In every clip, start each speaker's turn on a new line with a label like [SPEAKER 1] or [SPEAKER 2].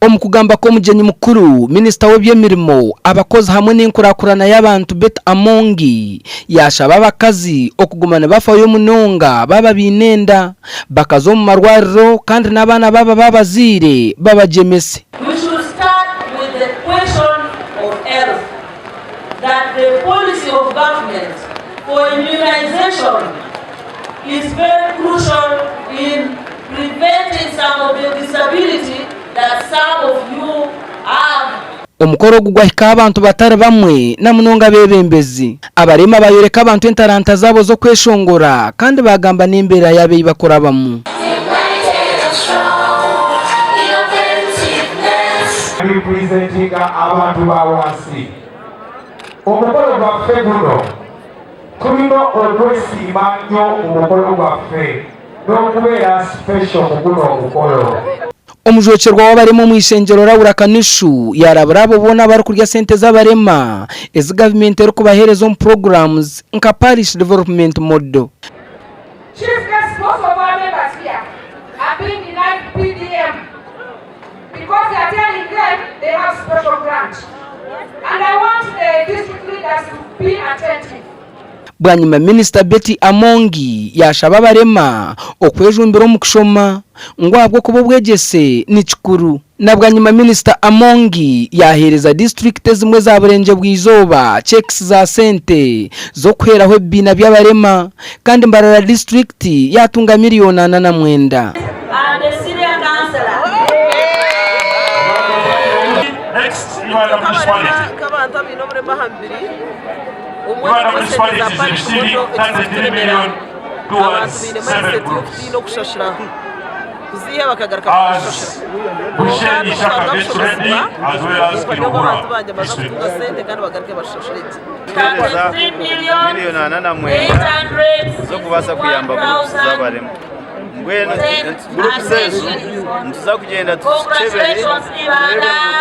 [SPEAKER 1] Omu kugamba kw'omugyenyi mukuru, Minisita w'eby'emirimo, abakozi hamwe n'enkurakurana y'abantu Betty Amongi yaashaba abakazi okuguma nibafayo munonga baaba baine enda, bakaza omu marwariro kandi n'abaana baaba babazaire babagyemese.
[SPEAKER 2] We should start with the question of health, that the policy of government for immunization is very crucial in preventing some of the disability that some of you have.
[SPEAKER 1] Omukoro ogu gwahikaho abantu batari bamwe na munonga abeebembezi. Abarema baayoreka abantu entaranta zaabo z'okweshongora kandi baagamba n'embeera yaabo ei barikurabamu.
[SPEAKER 3] Representinga abantu ba wansi. Omukolo gwaffe guno tulina okwesiima nnyo mu mukolo gwaffe n'okubeera special mu guno omukolo.
[SPEAKER 1] Omujwekyerwa w'abarema omu ishengyero Laura Kanishu yaarabura abo boona abarikurya sente z'abarema ezi gavumenti erikubaheereza omu programs nka Parish Development Model.
[SPEAKER 4] Chief guest, most of our members here are being denied PDM because they are telling them they have special grant. And I want the district leaders to be attentive.
[SPEAKER 1] Bwanyima Minisita Betty Amongi yaashaba abarema okwejumbira omu kushoma ngu ahabw'okuba obwegyese ni kikuru. Na bwanyima Minisita Amongi yaaheereza disiturikiti ezimwe eza Burengyerwa-izooba cheques za sente z'okuheeraho ebibiina by'abarema kandi Mbarara disiturikiti yaatunga miriyoni 49.
[SPEAKER 2] And the senior councillor.
[SPEAKER 5] Next, Ibanda Municipality.
[SPEAKER 6] Nk'abantu abaine oburema aha mubiri omwe
[SPEAKER 5] Ibanda
[SPEAKER 6] niwe sente
[SPEAKER 5] Municipality
[SPEAKER 6] za
[SPEAKER 5] is
[SPEAKER 6] parish
[SPEAKER 5] receiving
[SPEAKER 6] model
[SPEAKER 5] 33
[SPEAKER 6] ekizikuturemera
[SPEAKER 5] million
[SPEAKER 6] abantu
[SPEAKER 5] towards
[SPEAKER 6] baine
[SPEAKER 5] seven
[SPEAKER 6] mindset
[SPEAKER 5] groups.
[SPEAKER 6] y'okutiina okushashura kuziiha bakagaruka
[SPEAKER 5] As
[SPEAKER 6] bakashashura.
[SPEAKER 5] Bushenyi
[SPEAKER 6] Kwonka
[SPEAKER 5] Ishaka gets ready,
[SPEAKER 6] twatwanga
[SPEAKER 5] as well as
[SPEAKER 6] kushomesibwa nibwo
[SPEAKER 5] Kiruhura
[SPEAKER 6] abantu bangye baza
[SPEAKER 5] District.
[SPEAKER 6] kutunga sente kandi bagaruke bashashure gye.
[SPEAKER 7] Kuheereza
[SPEAKER 2] 33 million
[SPEAKER 7] miliyoni 49 z'okubaasa kuyamba groups z'abarema. Mbwenu groups ezo nituza kugyenda tuzikyebere tureebe ngu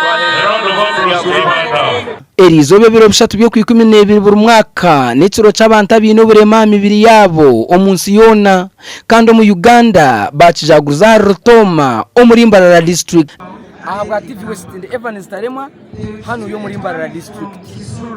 [SPEAKER 5] A round of applause to Ibanda.
[SPEAKER 1] Eriizooba ebiro 3 by'Okwikumi-n'ebiri buri mwaka n'ekiro ky'abantu abaine oburema aha mibiri yaabo omu nsi yoona kandi omu Uganda bakijaguza ahari Rutooma omuri Mbarara District. Ahabwa TV West ndi Evans Taremwa hanu ori omuri Mbarara District.